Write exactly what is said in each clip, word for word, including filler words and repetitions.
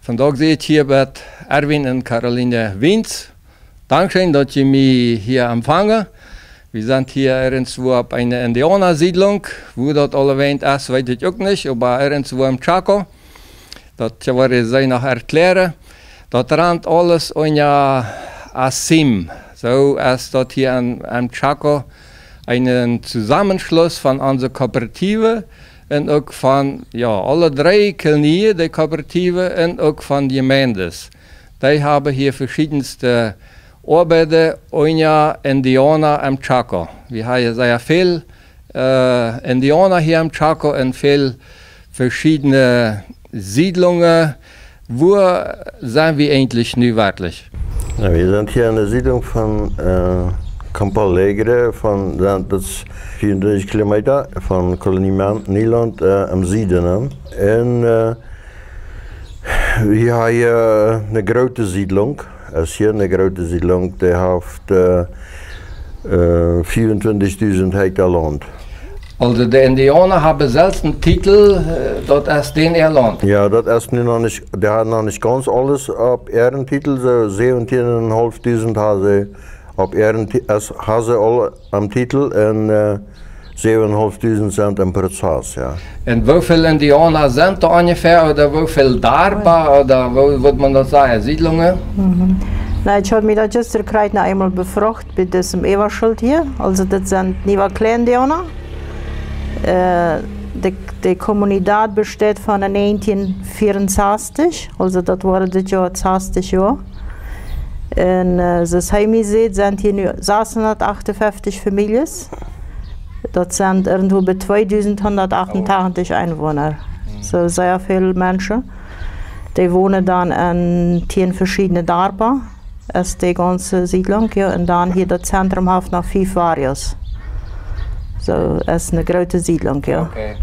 Vondoag sie ekj hia met Erwin un Caroline Wiens. Dankscheen, daut jie mie hia empfangen. Wie sent hia irjentwua opp eene Indiaunasiedlunk, wua daut aulewäajen es, weet ekj uk nich, oba irjentwua em Chaco. Daut woaren see noch erkjläaren. Daut rant aules unja ACIM. Soo es daut hia em, em Chaco een Zusammenschluss von onse Kooperative un uk von, jo, aule dree Kolonien, de Kooperative un uk von Jemeenten. Dee haben hia veschiedne Oabeiten unja Indiauna em Chaco. Wie haben sea väl, äh, Indiauna hia em Chaco un väl veschiedne Siedlungen. Wua sent wie eejentlich nu werkjlich? Na, wie sent hia enne Siedlunk von, äh, Campo Alegre, von, daut es vieeuntwintich Kilometa von Kolonie Nederland, äh, em Sieden, ne? Un, äh, wie haben hia eene groote Siedlunk. Es hia eene groote Siedlunk, dee haft, äh, äh, vieeuntwintichdusent Hekta Launt. Aulsoo de Indiauna haben selfst eenen Titel, äh, daut es dän äa Launt. Jo, daut es nu noch nich, dee haben noch nich gaunz aules opp äaren Titel, soo säwentieeunhalfdusent haben see opp äaren Ti-, es, haben see aul aum Titel un, äh, säwenunhalfdusent sent em Prozess, jo. Un woo väl Indiauna sent doa onjefäa, ooda woo väl Darpa, ooda woo wudd maun daut sajen, Siedlungen? Mhm. Na, ekj haud mie daut jistren krakjt noch eemol befroacht bie disem Äwaschult hia. Aulsoo, daut sent Nueva Clea Indiauna. Äh, de, de Comunidad besteit von näajentieen vieeunsastich, aulsoo daut woaren dit Joa sastich Joa. Un, äh, soo aus hee mie säd, sent hia nu sechshundertachtundfünfzig Families. Daut sent irjentwua bie tweedusendhundertachtundachtzig Einwohner. Soo sea väl Menschen. Dee wonen dan en tieen veschiedne Darpa. Es de gaunze Siedlunk, jo. Un dan hia daut Zentrum haft noch fief barrios. Soo, es eene groote Siedlunk, jo. Okay.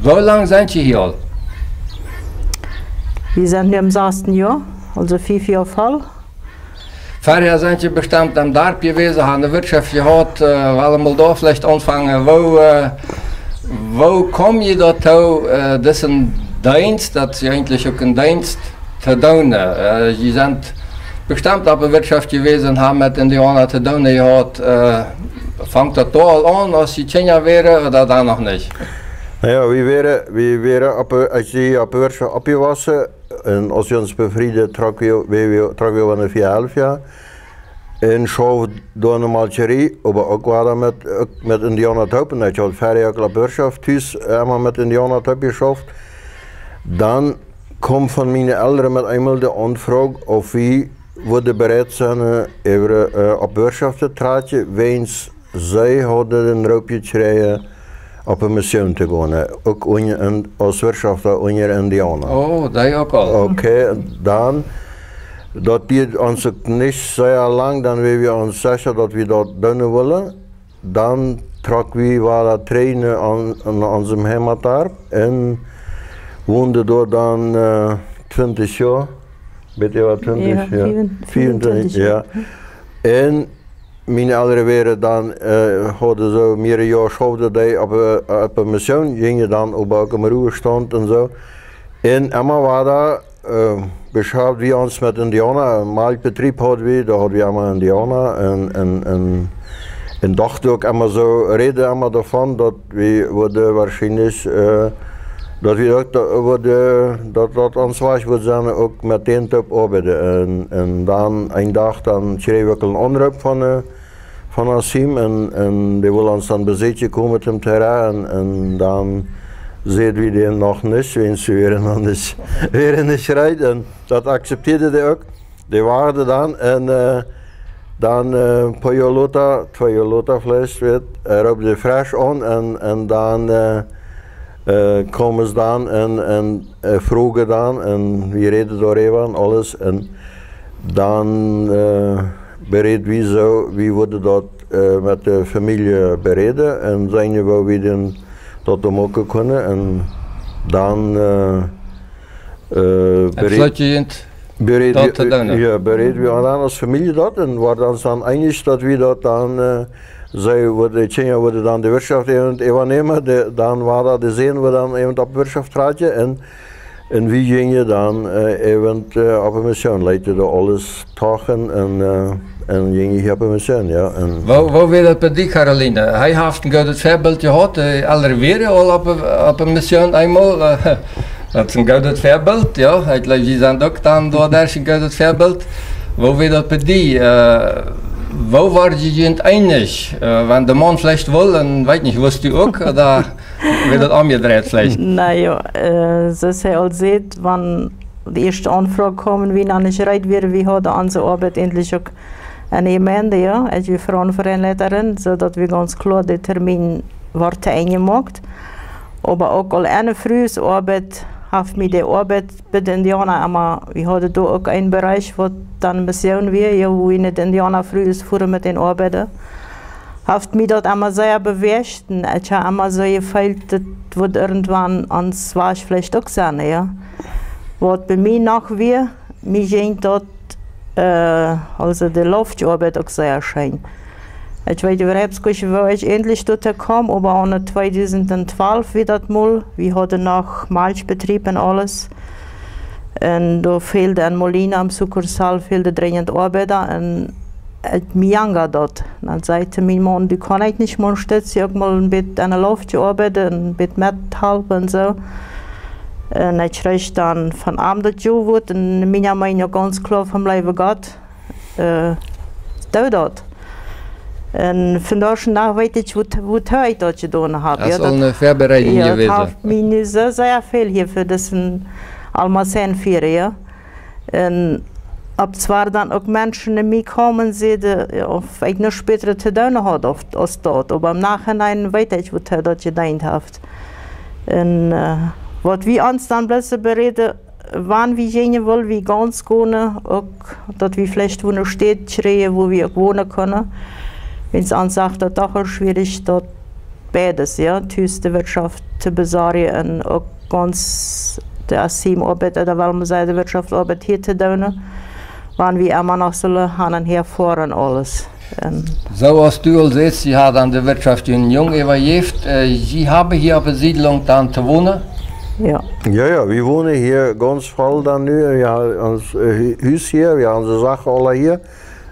Woo lang sent jie hia aul? Wie sent nu em sasten Joa, aulsoo fief Joa voll. Verhäa sent jie bestemt em Darp jewast, haben eene Wirtschaft jehaut, äh, well wie mol doa veleicht aunfangen. Woo, äh, woo kjeem jie doatoo, äh, disen Deenst, daut es eejentlich uk een Deenst, to doonen? Äh, jie sent bestemt opp eene Wirtschaft jewast, haben met Indiauna to doonen jehaut. Äh, funk daut doa aul aun, aus jie Kjinja wieren, ooda dan noch nich? Na jo, wie wieren, wie wieren opp, aus wie opp Wirtschaft oppjewossen, un aus wie ons befrieden, trocken wie, wie, wie, trocken wie no Filadelfia. Un schauften doa enne Malkjerie, oba uk wada met, uk met Indiauna toop. Un ekj haud verhäa uk opp Wirtschaft tus, äh, emma met Indiauna toop jeschauft. Dan kjeem von miene Elren met eemol de Aunfroag, auf wie wudden bereit sennen, äh, äwa, äh, opp Wirtschaft to trakjen, wiels see hauden dän Roop jekjräajen, opp eene Mission to gonen, uk unja, en, aus Wirtschafta unja Indiauna. Oh, daut uk aul. Okay, dan, daut dieed ons uk nich sea lang, dan wieren wie ons secha, daut wie daut doonen wullen. Dan trocken wie wada trigj no, no onsem Heimatdarp un wonden doa dan, äh, twintich Joa, bät äwa twintich, jo, vieeuntwintich, vieeuntwintich, jo. Un miene Elren wieren dan, äh, hauden soo mearere Joa schauften dee opp, äh, opp eene Mission, jinjen dan oba uk em Ruhestaunt un soo. Un emma wada, äh, beschaftjen wie ons met Indiauna, een Malkjbetrieb hauden wie, doa hauden wie emma Indiauna un, un, un, un dochten uk emma soo, räden emma doavon, daut wie wudden woarschienlich, äh, daut wie uk, daut wudden, daut, daut ons Wajch wudd sennen, uk met dän toop oabeiden. Un, un dan een Dach, dan kjrieejen wie uk eenen Aunroop von, äh, von ACIM un, un dee wullen ons dan besieekjen komen, om to räden. Un, un dan säden wie dän noch nich, wiels wie wieren noch nich, wieren nich reed. Un daut akzeptieeden dee uk. Dee wachtten dan un, äh, dan, äh, een poa Joa lota, twee Joa lota veleicht, wieren, äh, roopten dee fresch aun un, un dan, äh, äh, kjeemen see dan un, un, äh, fruagen dan un wie räden doaräwa un aules. Un dan, äh, beräden wie soo, wie wudden daut, äh, met de Famielje beräden un seenen, woo wie dän daut doa moaken kunnen. Un dan, äh, äh, beräd-, beräden wie, jo, beräden wie dan aus Famielje daut un wieren ons dan eenich, daut wie daut dan, äh, see wudden, de Kjinja wudden dan de Wirtschaft äwen äwanämen, de, dan wada de Sän wudden dan äwen opp Wirtschaft trakjen. Un Un wie jinjen dan, äh, äwent, äh, opp de Mission, leeten doa aules tochen un, äh, un jinjen hia opp de Mission, jo. Un woo, woo wia daut bie die, Caroline? Hee haft een goodet Väabilt jehaut, äh, aul wieren aul opp de, opp de Mission eemol, äh, daut es een goodet Väabilt, jo. Ekj jleew, jie sent uk dan doa, daut es een goodet Väabilt. Woo wia daut bie die? Äh, woo wort jie junt eenich? Äh, wan de Maun veleicht wull, dan weet nich, wurscht du uk, ooda wia daut omjedreit veleicht? Na jo, äh, soo aus hee aul sajcht, wan de ieeschte Aunfroag kjeem, wie noch nich reed wieren, wie hauden onse Oabeit eejentlich uk aun Enj, jo. Ekj wia Frontvereinsleiterin, soo daut wia gaunz kloa, de Termin wort to Enj jemoakt. Oba uk aul enne Frues Oabeit haft mie de Oabeit bie de Indiauna emma, wie hauden doa uk een Bereich, waut dan Mission wia, jo, wua wie met de Indiauna Frues fuaren met dän Oabeiden. Haft mie daut emma sea bewäacht un ekj hab emma soo jefeelt, daut wudd irjentwan ons Wajch veleicht uk sennen, jo. Waut bie mie noch wia, mie jinkj daut, äh, aulsoo de Loftjeoabeit uk sea scheen. Ekj weet äwahaupt nich, woo ekj eejentlich doatoo kjeem, oba aune tweedusent twalf wia daut mol. Wie hauden noch Malkjbetrieb un aules. Un doa fäld en Molina, aum Succursal, fäld drinjent Oabeida. Un ekj, mie jankad daut. Dan säd ekj to mienen Maun: „Du, kaun ekj nich mol een Stootje uk mol een bät aun de Loft oabeiden, een bät methalpen un soo?“ Un ekj kjrieech dan von am daut Jo-Wuat un mien Jo meent uk gaunz kloa vom leewen Gott, äh, doo daut. Un vondoag dän Dach weet ekj, woo, woo ekj daut jedonen hab. Jo, daut es aul eene Väabereidunk jewast. Jo, daut haft mie nu soo sea väl hia fa disen Almazén fieren, jo. Un opp daut dan uk Menschen no mie kjeemen, säden, jo, auf ekj nuscht bätret to doonen haud, auf, aus daut. Oba em Nohinein weet ekj, woo hee daut jedeent haft. Un, äh, waut wie ons dan bloos beräden, wan wie jinjen, wull wie gaunz gonen, uk daut wie veleicht wua eene Städ kjrieejen, wua wie uk wonen kunnen. Wiels ons sajcht daut doch aul schwierich, daut beides, jo, tus de Wirtschaft to besorjen un uk gaunz de Assim Oabeit, ooda well wie sajen, de Wirtschaft Oabeit hia to doonen, wan wie emma noch sullen han un häa foaren aules. Un soo aus du aul sajchst, jie haben dan de Wirtschaft äa Jung äwajäft, äh, jie haben hia opp de Siedlunk dan to wonen? Jo. Jo, jo, wie wonen hia gaunz voll dan nu. Wie haben ons, äh, Hu-, Hus hia, wie haben onse Sachen aula hia.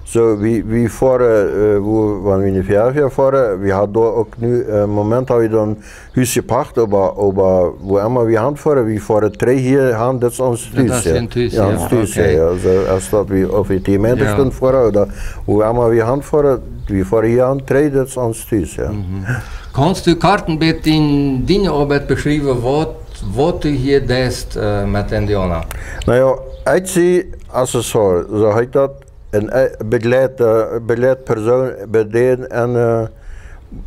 Soo, wie, wie foaren, äh, wua, wan wie no Filadelfia foaren, wie haben doa uk nu, äh, em Moment haben wie dan Hus jepacht, oba, oba wua emma wie han foaren, wie foaren trigj hia han, daut es ons Tus, jo. Daut es ons Tus, jo. Jo, ons Tus, okay. Jo. Soo, aus daut wie, auf wie de Jemeent stunden foaren, ooda wua emma wie han foaren, wie foaren hia han trigj, daut es ons Tus, jo. Mhm. Kaust du kort een bät diene, diene Oabeit beschriewen, waut, waut du hia deist, äh, met Indiauna? Na jo, ekj sie Assessor, soo heet daut. Een, äh, begleite, äh, begleite Persoon bie dän en, äh,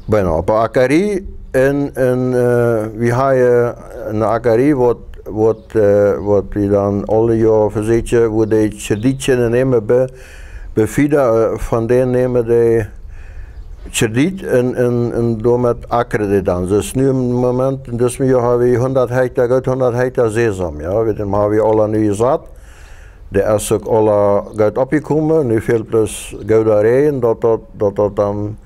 bueno, opp de Akarie un, un, äh, wie haben, äh, eene Akarie, waut, waut, äh, waut wie dan aule Joa vesieekjen, wua de Kjredit kjennen nämen bie, bie FIDA, äh, von dän nämen de Kjredit un, un, un doamet akren dee dan. Soo nu em Moment, en dit Joa haben wie hundat Hekta, goot hundat Hekta Sesom, jo, wie, dän haben wie aula nu jesat. Dee es uk aula goot oppjekomen, nu fält bloos gooda Räajen, daut daut, daut daut dan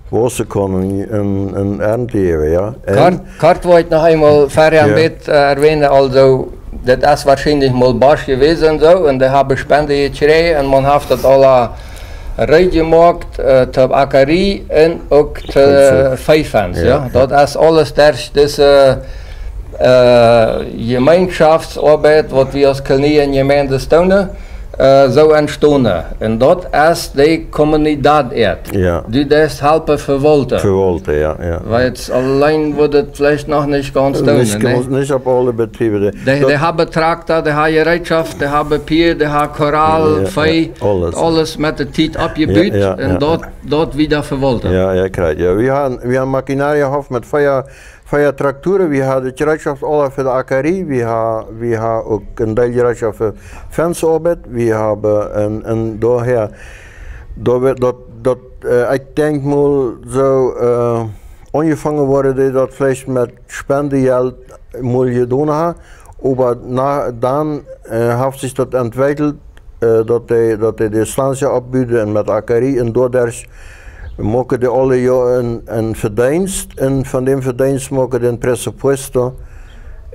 wausen kaun un, un, un Ernte jäwen, jo. Un kort, kort wull ekj noch eemol ver een bät, äh, erwähnen, aulsoo, daut es woarschienlich mol Bosch jewast, soo, un dee haben Spenden jekjräajen, un maun haft daut aula reed jemoakt, äh, to Akarie un uk to Veefans, jo. Jo, jo. Daut es aules derch dise äh, Jemeenschoftsoabeit, waut wie aus Kolonie un Jemeent doonen, äh, soo entstonen. Un daut es de Comunidad Erd. Jo. Du deist halpen vewaulten. Vewaulten, jo, jo. Wiels auleen woat et veleicht noch nich gaunz doonen, nä? Nich gaunz, nich opp aule Betriebe. Dee, dee haben Trakta, dee haben Jereetschoft, dee haben Pieed, dee haben Korral, jo, jo, Vee, jo, aules. Aules met de Tiet oppjebut, jo, jo, un jo, daut, daut wieda vewaulten. Jo, jo, krakjt. Jo, wie haben, wie haben Maschinariehoff met vea vea Traktoren, wie haben de Jereetschoft aula fa de Akarie, wie ha-, wie haben uk een Deel Jereetschoft fa Fensoabeit, wie haben een, een doahäa, doa woat daut, daut, äh, ekj denkj mol soo, äh, aunjefongen worden, dee daut veleicht met Spendejelt mol jedonen haben, oba na, dan, äh, haft sikj daut entwekjelt, äh, daut dee, daut dee de Estancia oppbuden un met Akarie un doaderch moaken dee aule Joa een, een Vedeenst un von däm Vedeenst moaken dee een presupuesto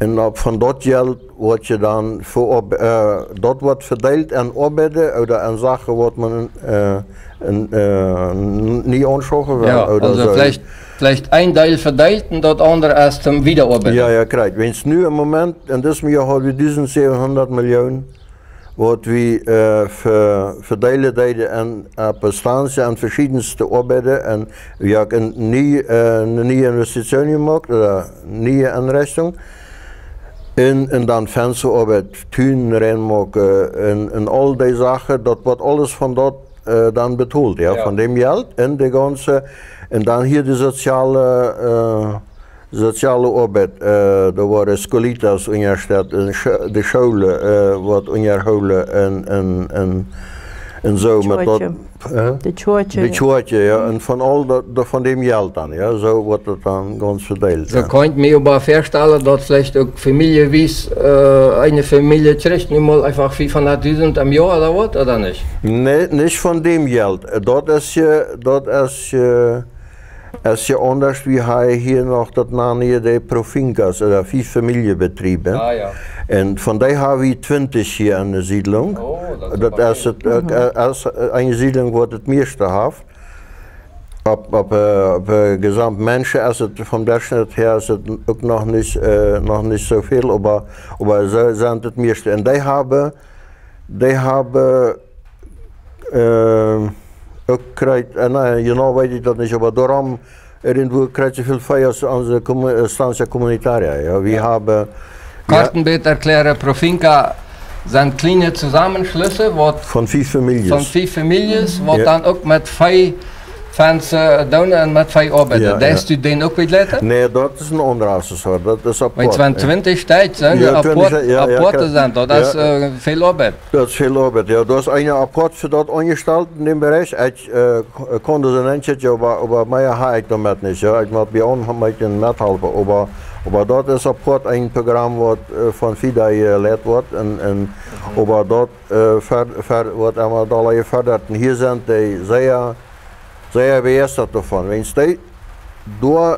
Un opp von daut Jelt woat je dan fa Oab-, äh, daut woat vedeelt aun Oabeida ooda aun Sachen, waut maun, äh, en, äh, n-, nie aunschaufen well. Jo, ooda aulsoo soo. Veleicht, veleicht een Deel vedeelt un daut aundre es toom Wiedaoabeiden. Jo, jo, krakjt. Wiels nu em Moment, en disem Joa haud wie dusent säwenhundat Milljonen, waut wie, äh, ve-, vedeelen deeden aun, opp Estancia aun veschiedenste Oabeiden. Un wie haben uk ne niee, äh, ne niee Investition jemoakt, ooda niee Enrechtunk. Un, un dan Fenstaoabeit, Tun reinmoaken, un, un aul dee Sachen, daut woat aules von daut, äh, dan betolt, jo, jo, von däm Jelt. Un de gaunze, un dan hia de soziale, äh, soziale Oabeit, äh, doa woaren Escolitas unjastett, un Scho-, de School, äh, woat unjahoolen, un, un, un, un soo met daut, Kjoakjen. Hä? De Kjoakjen, jo. De Kjoakjen, jo, un von aul daut, daut von däm Jelt dan, jo, soo woat daut dan gaunz vedeelt, jo. Soo kaun ekj mie oba väastalen, daut veleicht uk famieljewies, äh, eene Famielje kjricht nu mol eefach fiefhundatdusent em Joa ooda waut, ooda nich? Nä, nich von däm Jelt. Daut es je, daut es je, es je aundasch, wie haben hia noch daut nane de Profincas, ooda Fiefamieljebetriebe. Ah, jo. Un von dee haben wie twintich hia enne Siedlunk. Oh, daut es oba väl. Daut es et, äh, mhm, äh, es, äh, eene Siedlunk, wua et mieeschte haft. Opp, opp, äh, opp, äh, jesamt Menschen es et vom Derchschnitt häa es et uk noch nich, äh, noch nich soo väl, oba, oba see sent et mieeschte. Un dee haben, dee haben, äh, uk kjrieet, äh, nä, jeneiw weet ekj daut nich, oba doarom, irjentwua kjrieet see väl Vee aus onse Kommu-, äh, Estancia Comunitaria, jo. Wie haben, jo. Kort un bät erkjläaren, Profinca sent kjliene Zusammenschlüsse, waut von fief Famieljes. Von fief Famieljes, waut, jo, dan uk met Vee Fensta, äh, doonen un met Vee oabeiden. Jo, jo. Deist du dän uk begleiten? Nä, daut es een aundra Assessor, daut es apoat, jo. Wan twintich Städ sent, jo, twintich, apoat, jo, jo, apoat jo. Sent, daut es, jo, äh, väl Oabeit. Daut es väl Oabeit, jo. Daut es eena apoat fa daut aunjestalt en däm Bereich. Ekj, äh, k-, kunn daut nich, oba, oba mea hab ekj doamet nich, jo. Ekj mott bie aun een bät methalpen, oba, oba daut es apoat een Program, waut, äh, von FIDA jeleit woat. Un, un, mhm, oba daut, äh, ver-, ver-, woat emma dolla jefoodat. Un hia sent dee sea, sea bejeistat doavon. Wiels dee doa,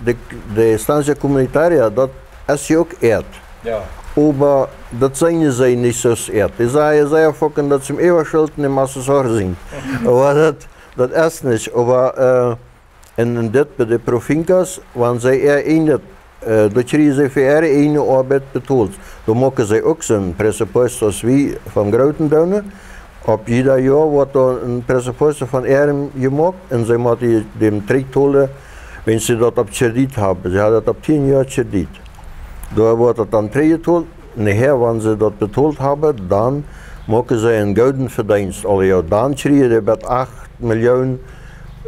de, de Estancia Comunitaria, daut es je uk Ieed. Jo. Oba daut seenen see nich soo aus Ieed. Dee sajen, see foaken daut see äwaschult un de Assessor sent. Oba daut, daut es nich. Oba, äh, un, un dit bie de Profincas, wan see äa ieejnet, äh, daut kjrieen see fa äare ieejne Oabeit betolt. Dan moaken see uk soon presupuesto aus wie vom grooten doonen. Opp jieda Joa woat doa een presupuesto von äarem jemoakt un see motten dän trigjtolen, wan see daut opp Kjredit haben. See haben daut opp tieen Joa Kjredit. Doa woat daut dan trigjjetolt. Nohäa, wan see daut betolt haben, dan moaken see een gooden Vedeenst aule Joa. Dan kjrieen dee bat acht Milljonen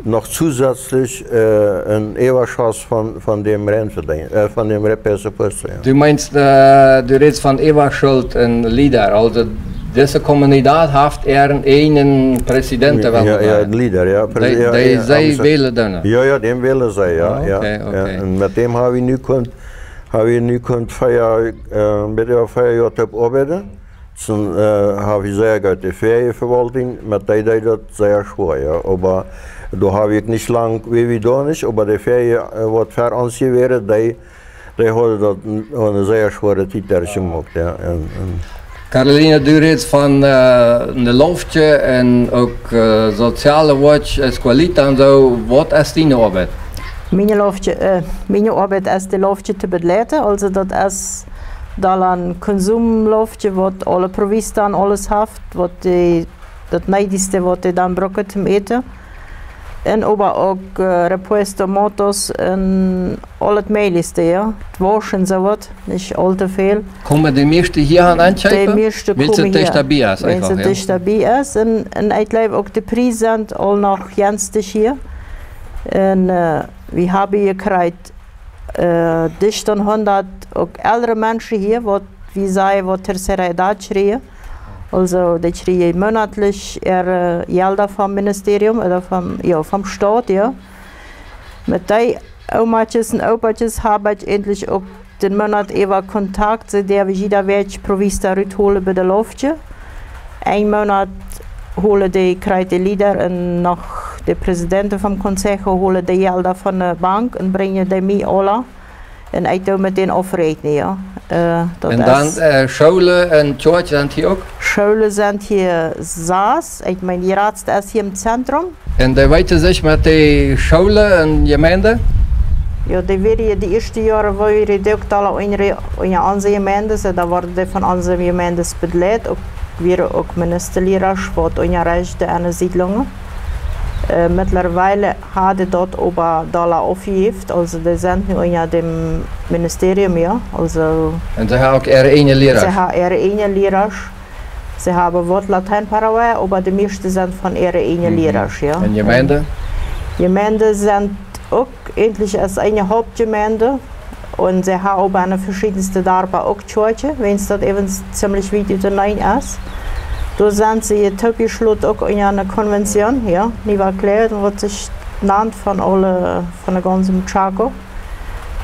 noch zusätzlich, äh, een Äwaschoss von, von däm Reinverdeenst, äh, von däm Re-, presupuesto, jo. Du meenst, äh, du rätst von Äwaschult un Leader. Aulsoo, dise Comunidad haft äaren ieejnen Presidenten, jo, jo, een Leader, jo. Dee, jo, dee jo, see wälen dan? Jo, jo, dän wälen see, jo, jo. Ah, okay, jo. Okay. Un met däm hab wie nu kunt, hab wie nu kunt vea, äh, met äwa vea Joa toop oabeiden. Soo, äh, hab wie sea goot de Ferienverwaltung, met dee deed daut sea schwoa, jo. Oba doa hab ekj nich lang, wie, wie doa nich, oba de Ferien, äh, waut ver ons hia wieren, dee, dee hauden daut n-, eene sea schwoare Tiet doa jemoakt, jo. Un, un Carolina, du rätst von, äh, de Loftje un uk, äh, soziale Woakj, Escuelita un soo. Waut es diene Oabeit? Miene Loftje, äh, miene Oabeit es de Loftje to bejleiden, aulsoo daut es dan een Konsumloftje, waut aule Provistas un aules haft, waut dee, daut needichste, waut dee dan brucken toom äten. Un oba uk, äh, repuesto, motos un aul daut mäajlichste, jo. Daut wauschen soo waut, nich aul too väl. Komen de mieeschte hia aun enkjeepen? De mieeschte komen hia. Wiels et dichta bie es, wiels et eefach, jo. Dichta bie es. Un, un ekj jleew uk de Priesen sent aul noch jenstig hia. Un, äh, wie haben jekjräajen, äh, dicht aun hundat uk elre Menschen hia, waut wie sajen, waut tercera edad kjrieen. Aulsoo, dee kjrieen moonatlich äare Jelda vom Ministerium ooda vom, jo, vom Staut, jo. Met dee Omatjes un Opatjes hab ekj eejentlich uk dän Moonat äwa Kontakt, see derwen jieda Wäakj Provista rutholen bie de Loftje. Een Moonat holen dee, kjrieen dee Leader un noch de Presidenten vom Consejo holen dee Jelda von de Bank un brinjen dee mie aula. Un ekj doo met dän aufräakjnen, jo. Äh, daut Un dan, es äh, Schoole un Kjoakj sent hia uk? Schoole sent hia sas. Ekj meen, de jratste es hia em Zentrum. Un dee weeten sikj met de Schoole un Jemeent? Jo, dee wieren hia de ieeschte Joaren, woo wie de Doktola unja, unja onse Jemeent, soo, dan worden dee von onse Jemeent begleit, uk, wieren uk Ministalierasch, waut unjarechten enne Siedlungen. Äh, mittlerweile haben dee daut oba dolla aufjejäft, aulsoo dee sent nu unja däm Ministerium, jo. Aulsoo Un see haben uk äare eejne Lierasch? See haben äare eejne Lierasch. See haben waut Latein Paraguay, oba de mieeschte sent von äare eejne Mhm. Lierasch, jo. Un Jemeent? Jemeent sent uk eejentlich aus eene Hauptjemeent. Un see haben oba enne veschiedenste Darpa uk Kjoakjen, wiels daut äwent ziemlich wiet uteneen es. Doa sent see toopjeschloten uk unja eene Konvention, jo, Nueva Cleo, waut sikj nant, von aule, von de gaunze Chaco.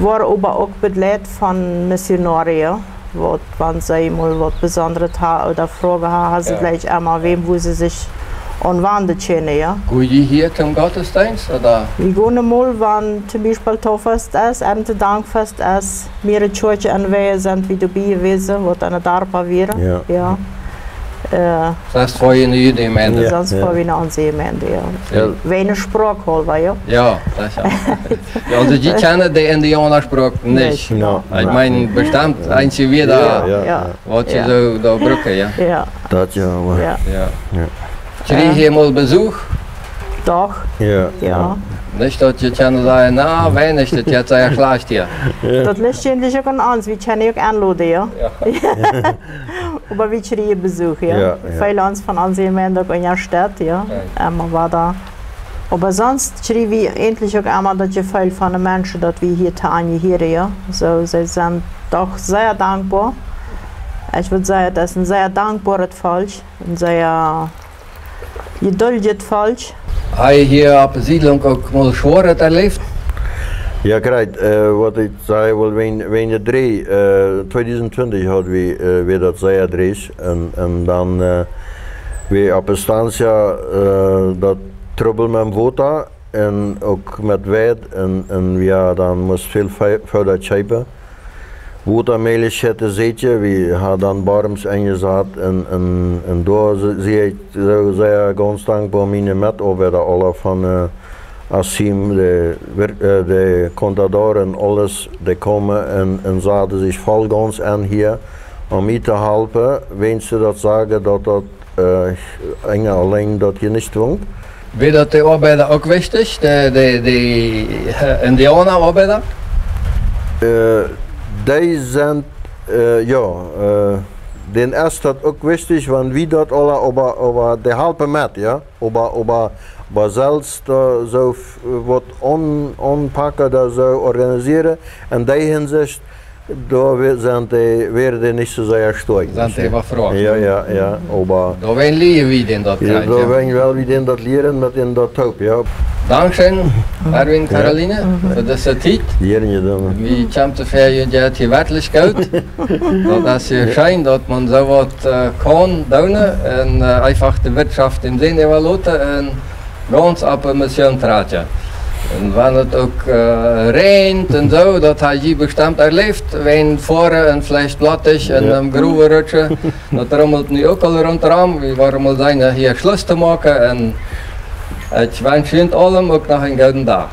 Woaren oba uk begleit von Missionoaren, waut, wan see mol waut Besondret haben ooda Froagen haben, haben see Jo. jlikj emma wäm, wua see sikj aun wanden kjennen, jo. Go jie hia toom Gottesdeenst, ooda? Wie gonen mol, wan toom Biespel Tauffest es, Erntedankfest es, mearere Kjoakjen aunwäsent, wie doabie jewast, waut aune Darpa wieren. Jo. Jo. Äh, Sest foa june Jemeent? Jo, Sest jo. foa june onse Jemeent, jo. Jo. Wäajen Sproak haulwa, jo. Jo, daut jo. Jo, aulsoo, dee kjennen de Indiaunasproak nich. Nich. Jo. Ekj meen, bestemt eenje Wieed, Jo, jo, Jo. jo. waut jie Jo. soo doa brucken, jo. Jo. Daut jo, oba Jo. Jo. Jo. Kjrie jie mol Besuch? Doch. Jo, Jo. jo. Nich daut jie kjennen sajen, na, weinich, daut jeit sea schlajcht hia. Jo. Daut licht eejentlich uk aun ons, wie kjennen uk enloden, jo. Jo. Oba wie kjrieen Besuch, jo. Jo, jo. Väle ons von onse Jemeent uk unjastetten, jo. Jo. Emma wada. Oba sonst kjrie wie eejentlich uk emma daut Jefeel von de Menschen, daut wie hia to an jehieren, jo. Soo, see sent doch sea dankboa. Ekj wudd sajen, daut es een sea dankboaret Volkj, een sea jeduldjet Volkj. Hab jie hia opp de Siedlung uk mol Schwoaret erläft? Jo, krakjt, äh, waut ekj säd, woll, wäajen, wäajen de Driesch, äh, tweedusent twintich haud wie, äh, wia daut sea driesch un, un dan, äh, wia opp Estancia, äh, daut Trubbel met Wota un uk met Weit un, un wie dan musten väl Fo-, Fooda kjeepen. Wota, Mäl, Schett, Säkje, wie haben dan Borms enjesat un, un, un doa se-, sie ekj soo sea gaunz dankboa miene Metoabeida aula von, äh, Asim, de Wir-, äh, de Contador un aules, dee kjeemen un, un saten sikj voll gaunz aun hia, om mie to halpen, wan see daut sagen, daut daut, äh, eena auleen daut hia nich dwingt. Wia daut de Oabeida uk wichtich, de, de, de, äh, Indiauna-Oabeida? Äh, dee sent, äh, jo, äh, dän es daut uk wichtich, wan wie daut aula, oba, oba dee halpen met, jo. Oba, oba, oba selfst, äh, soo f-, waut aun-, aunpacken, daut soo organisieren, en dee Hinsicht, doa we-, sent dee, wieren dee nich soo sea stoakj. Sent dee waut froh. Jo, jo, jo, oba Doawäajen lieren wie dän daut Jo, krakjt, jo. doawäajen well wie dän daut lieren met dän daut toop, jo. Dankscheen, Erwin, Jo. Caroline, Mhm. fa dise Tiet. Jiern jedonen. Wie kjennen to fäa, junt jeit hia werkjlich goot. Daut es hia Jo. scheen, daut maun soo waut, äh, kaun doonen un, äh, eefach de Wirtschoft däm Sän äwaloten un gaunz opp de Mission trakjen. Un wan et uk, äh, räajent un soo, daut hab jie bestemt erläft, wan foaren un veleicht blottich en Jo. eenem Growen rutschen, daut rummelt nu uk aul runtrom. Wie woaren mol seenen, hia Schluss to moaken. Un ekj wensch junt aulem uk noch eenen gooden Dach.